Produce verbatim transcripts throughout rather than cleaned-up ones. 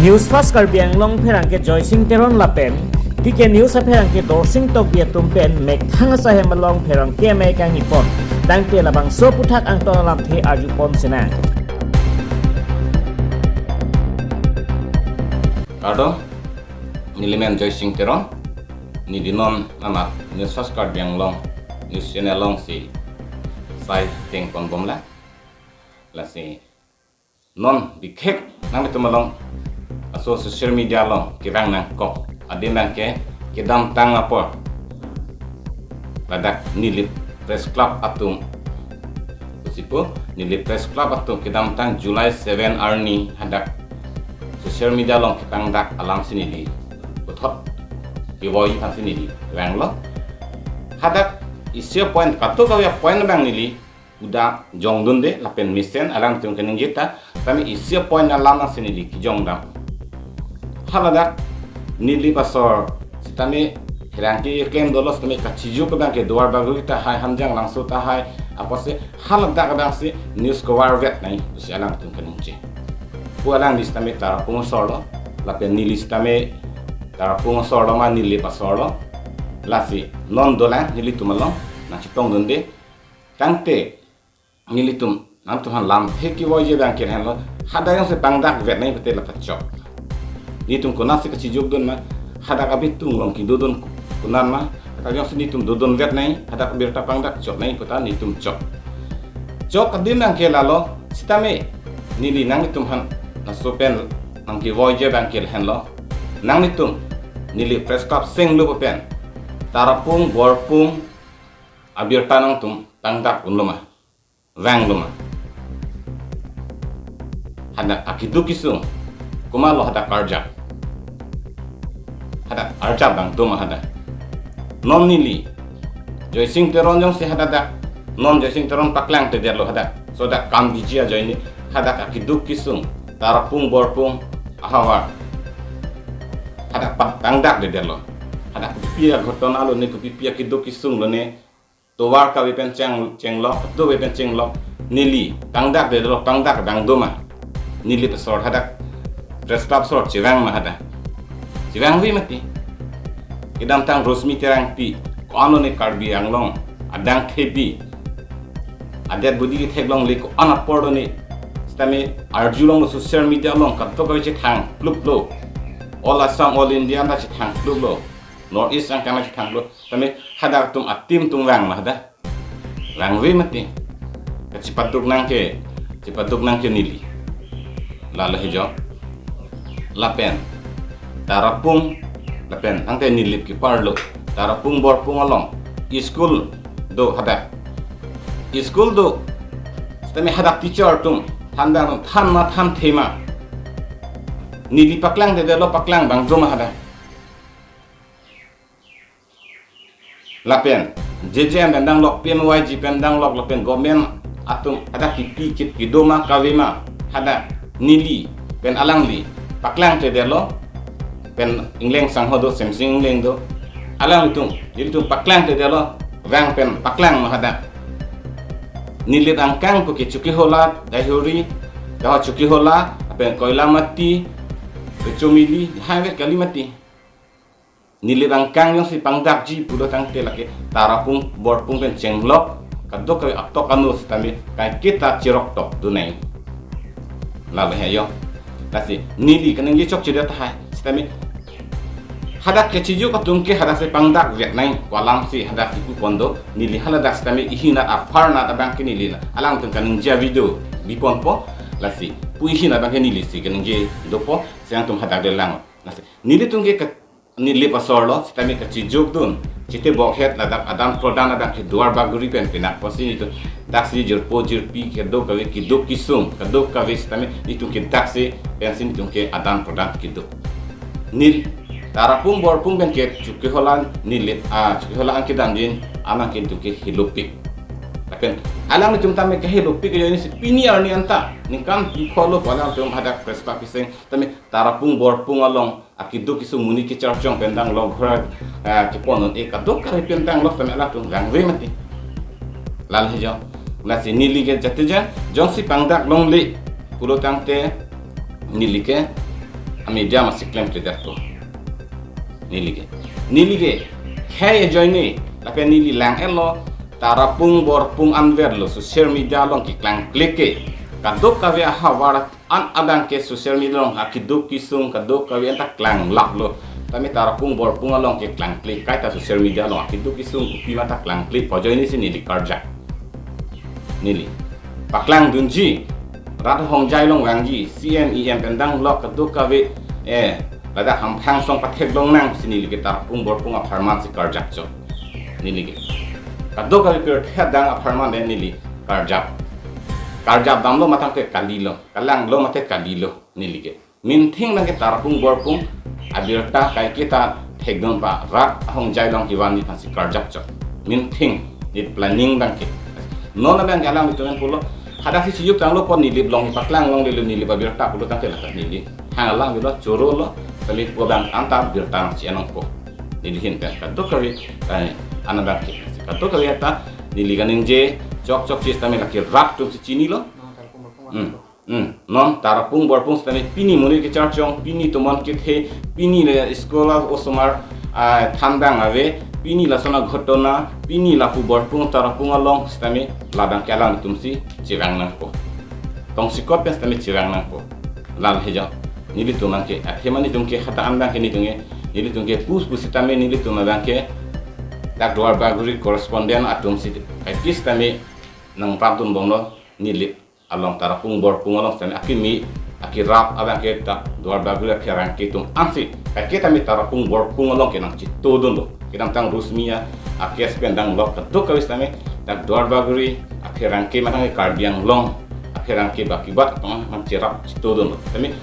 News First Karbi Anglong pherangke Joysing Teron lapen T K News apherangke Dorsing Tokbi atum pen methang asahem along pherangke amei kangni pon. Tangte labangso aputhak angton alamthe arju pon sinang. Kardom, nelimen Joysing Teron, neli non amat News First Karbi Anglong News Channel alongsi sai teng pon bomlang. Lasi non bikhek nanglitum along aso social media along kevang nangkok adim abangke kedamtang apor ladak Nilip Press Club atum pusi pu, Nilip Press Club atum kedamtang July seven arni hadak social media along kepangdak alamsi neli puthot kevoi aphansi neli vanglo. Hadak isi apoint, kadokave apoint abang neli uda jongdunde lapen mesen alangtum kaningje ta, tame isi apoint alam nangsi neli kejongdam. Haladak Nilip asor sitame pherangke keklem dolo sitame kachijuk abangke Duarbagori tahai, Hamjanglangso tahai, apotsi haladak abangsi news cover vet nai pusi alangtum kaningje. Pu alangli sitame Tarapung asor lo, lapen neli sitame Tarapung asor lo ma Nilip asor lo, lasi non dolang nelitum along nangchetongdunde. Tangte nelitum nangtum aphan lamthe kevoiji abangke henlo, hadak jongsi pangdak vet nai pute la pachok. Nelitum konatsi kachijukdun ma, hadak abitung along kedodun konat ma, hadak jongsi nelitum dodun vet nai, hadak abirta pangdak chok nai puta nelitum chok. Chok adim abangke lalo, sitame neli nanglitum aphan laso pen nangkevoiji abangke henlo, nanglitum Nilip Press Club senglo pen Tarapung Borpung abirta nangtum pangdak unlo ma, vanglo ma? Hadak akeduk kesung komatlo hadak arjap? Hadak arjap abang do ma hadak? Non neli Joysing Teron jongsi hadak, non Joysing Teron paklangtedetlo hadak, so dak kam biji ajoine, hadak akeduk kesung Tarapung Borpung ahavar hadak pa-, pangdakdedetlo. Hadak kopi aghotona lone, kopi akeduk kesung lone, tovar kave pen cheng, chenglok, dove pen chenglok, neli pangdakdetlo, pangdak abang do ma? Neli asor hadak Press Club asor chevang ma hadak? Chevangve mati. Kedamtang Rosmi Terangpi, ko-an lone Karbi Anglong adang thepi, adet budi ketheklongle, ko-an apor lone sitame arjulonglo, social media along kadokave chethang pluplo. All Assam, all India ta chethang pluplo. North East angkang ta chethanglo. Tame hadak atum a-team atum vang ma hadak? Vangve mati. Kachepaduk nangke, chepaduk nangke neli. Lalo hejo. Lapen Tarapung, lapen tangte Nilip keparlo, Tarapung Borpung along school do hadak. School do. Sitame hadak teacher atum than abang than ma thanthe ma? Neli paklangtedetlo, paklang abang do ma hadak? Lapen J J M pen danglok, P M Y G pen danglok, lapen government atum hadak kipi kit kedo ma kave ma, hadak neli pen alangli paklangtedetlo? Pen Engleng sangho do, Semsing Engleng do, alanglitum, nelitum paklangtedetlo, vang pen paklang ma hadak? Nilip angkang puke Chokihola, Daihori, Daho Chokihola, lapen Koilamati, Chomili, hai vet kali mati. Nilip angkang jongsi pangdakji pulo tangte lake Tarapung Borpung pen chenglok, kadokave atok anu sitame kaiketa cheroktok dunai. Lalo hejo. Lasi neli kaningje chokchedet tahai sitame hadak kechijuk atum ke hadaksi pangdak vet nai pu alamsi hadak kipu pon do. Neli haladak sitame ihinat apharnat abang ke neli la alangtum kaningje video biponpo. Lasi pu ihinat abang ke nelisi kaningje dopo, si alangtum hadak de lang. Lasi nelitum ke ka-, Nilip asor lo, sitame kachijukdun, chitebokhet ladak adan prodan ladak ke Duarbagori pen pinak pusi nelitum daksi jirpo jirpi, kadokave keduk kesung, kadokave sitame nelitum ke daksi pensi nelitum ke adan prodan keduk. Neli Tarapung Borpung pen ke Chokihola, Nilip, ah, Chokihola an kedamjin, anang ke nelitum ke helopik. Lapen alanglitum tame ke helopik ajoine si pini arni anta ningkan phli phongo pu alangtum hadak Press Club keseng tame Tarapung Borpung along akeduk kesung monit kecharchong pen danglok, ghor, eh, kepon un-e, kadokave pen danglok tame alangtum vangve mati. Lalo hejo. Lasi neli ke jatija jongsi pangdak longle pulo tangte neli ke a media masi klemkledetpo. Neli ke, neli ke khei ajoine lapen neli lang-etlo, Tarapung Borpung anverlo social media along keklangkle ke kadokave ahavar an abang ke social media along akeduk kesung kadokave anta klanglaplo. Tame Tarapung Borpung along keklangkle kaita social media along akeduk kesung kopi ma ta klangkle pu ajoine si neli karjap. Neli paklangdunji, rat ahongjai along vangji, C M, E M pen danglok kadokave, eh, ladak hamphang song patheklong nang si neli ke Tarapung Borpung apharman si karjap chot. Neli ke kadokave pirthe adang apharman le neli karjap. Karjap damlo ma tangte kalilo, kalanglo mate kalilo neli ke. Minthing abang ke Tarapung Borpung abirta kaike ta thekdun pa, rat ahongjai along kevanji aphan si karjap chot. Minthing, neli planning abang ke. Non abang ke alanglitum pen pulo. Hadak si sijuptanglo pu neli along paklang longlelo, neli abirta pulo tangte lata neli hang alanglelo, chorolo, tame pu abang anta birta nangchi-en nangpo. Neli ahin pen kadokave, eh, an abang ke kadokave ta neli kaningje chokchok chis tame lake rat atum si chinilo. Hmm. Hmm. Non Tarapung Borpung sitame pini monit kecharchong, pini tomon kethe, pini le school osomar, ah, thandang ave, pini lason aghotona, pini lapu Borpung Tarapung along sitame labang ke alanglitum si chevang nangpo. Tongsekot pen sitame chevang nangpo. Lal hejo. Nelitum abang ke, athema nelitum ke hadak an abang ke nelitum ke, nelitum ke pus pus sitame nelitum abang ke dak Duar Bagori correspondent atum si kaike sitame nangprapdun bomlo, neli along Tarapung Borpung along sitame akimi, akirap abang ke dak Duar Bagori apherangke atum ansi kaike tame Tarapung Borpung along ke nangchitodunlo. Kedamtang Rusmi a-case pen danglok kadokave sitame dak Duar Bagori apherangke ma tangte Karbi Anglong apherangke baki bat tong nangcherap chitodunlo. Tame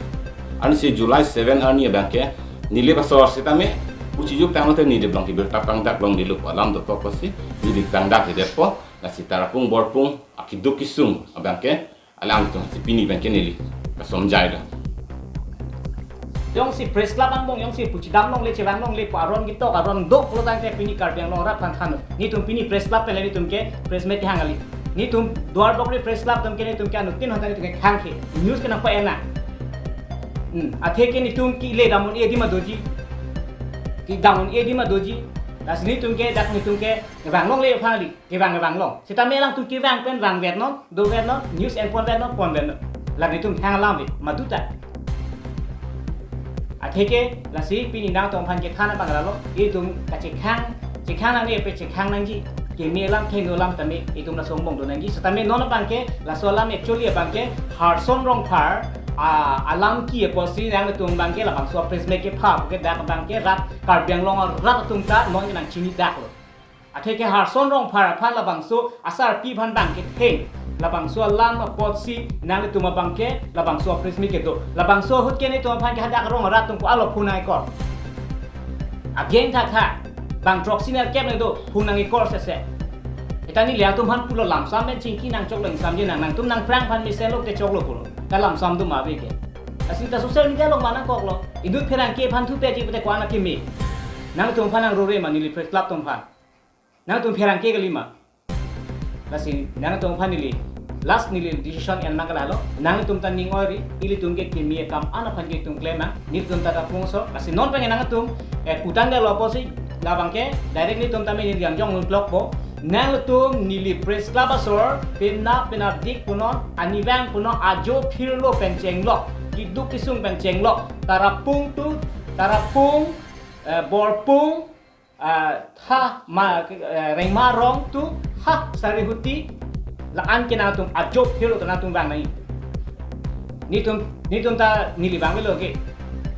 ansi July seven arni abang ke neli pasor sitame uchi juptanglo te neli along ke birta pangdak longlelo pu alam dokok si neli pangdakledetpo. Lasi Tarapung Borpung akeduk kesung abang ke alanglitum si pini abang ke neli kasomjai do. Jongsi press club angbong jongsi puchidam longle chevang longle pu aron ketok aron do pulo tangte pini Karbi Anglong arat aphan than. Netum pini press club pen le netum ke press meet kehang kali. Netum Duar Bagori press club atum ke netum ke anuttin hota netum ke khang ke news ke nangpa-en nang. Hmm, athe ke netum kele dam un-e adim ma doji. Kedam un-e adim ma doji. Lasi netum ke dak netum ke vang longle aphan kali. Kevang kevang long. Sitame alangtum kevang pen vangver non, dover non, news enponver non, ponver non. La netum hang alam ave, madu ta. Athe ke lasi pini nangtum aphan kethan abang lalo, itum kachekhang, chekhang nangji, pe chekhang nangji. Keme alam, kehingno alam tame itum laso angbong do nangji. Sitame non abang ke laso alam actually abang ke Harson Rongphar a alam ke apotsi nangtum abang ke labangso press meet kepha pu ke dak abang ke rat Karbi Anglong arat atum ta non nangchinidaklo. Athe ke Harson Rongphar aphan labangso asarpi aphan abang ketheng, labangso alam apotsi nangtum abang ke labangso press meet kedo. Labangso ahut ke netum aphan ke hadak arong arat atum ko-an lo phone nang-e-call. Ageng thakthak, bang throksi nerkep le do, phone nang-e-call sese. Eta neli atum aphan pulo lamsam pen chingki nangchoklo, ingsamji nang, nangtum nangphrang aphan mesenlo te choklo pulo. Ta lamsam do ma ave ke. Lasi ta social media along ma nangkoklo. Inut pherangke aphan thu peji pute ko-an akeme. Nangtum aphan nangrore ma neli press club atum aphan. Nangtum pherangke kali ma. Lasi nangtum aphan neli last neli decision en ma kalalo. Nangtum ta ning oiri, ilitum ke kimi akam an aphan ke itum klem nang. Nelitum ta ta pungso. Lasi non pengen nangtum, eh, kutang dalo apotsi labang ke direct netum tame neli yang jong klokpo. Nangtum neli press club asor, penap penapdik punon, anivang punon, ajo phirlo pen chenglok, keduk kesung pen chenglok, Tarapung to, Tarapung, eh, Borpung, ah, tha ma, eh, Rengma rong to, ha Sarihuti, la-an ke nangtum ajo phirlo to nangtum vang nangji. Netum, netum ta neli vangvelo ke.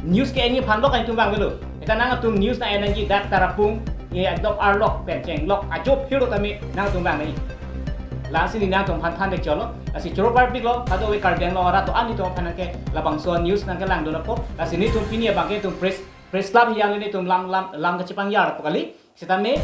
News ke-enji aphan lok nangtum vangvelo. Eta nangtum news nang-en nangji dak Tarapung, eh, dok arlok pen chenglok ajo phirlo tame nangtum vang nangji. Lasi neli nangtum aphan than dek cholo. Lasi choro parpiklo, kadokave Karbi Anglong arat do-an netum aphan nangke labangso news nangkelangdun apot. Lasi netum pini abang ke itum press, press club hiyan netum lam, lam, lam kachepangjar apot kali. Sitame,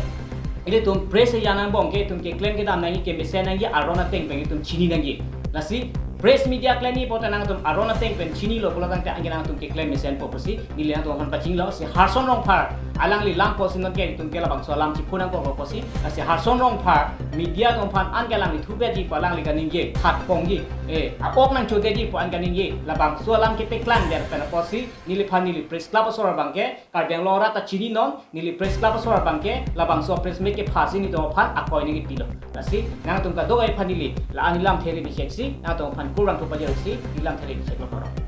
ilitum press hiyan angbong ke itum keklem kedam nangji, kemesen nangji, aron ateng pen itum chini nangji. Lasi, Press media klem ni pote nangtum aron ateng pen chinilo pulo tangte anke nangtum keklem mesenpo pusi neli nangtum aphan pachinilo. Si Harson Rongphar alangli lam pusi nonke nelitum ke labangso alam chipu nangkok pusi. Si Harson Rongphar media atum aphan anke alangli thupetji pu alangli kaningje, khat pongji, eh, a-ok nangchodeji pu an kaningje, labangso alam kepeklang der pen pusi neliphan neli Press Club asor abangke, Karbi Anglong arat ta chininon, neli Press Club asor abangke labangso press meet kepha si nelitum aphan akoi nangkepilo. Lasi nangtum kadokave aphan neli la-an lam there bishek si nangtum aphan kurvangthu pajirsi neli lam there bishek lo paro.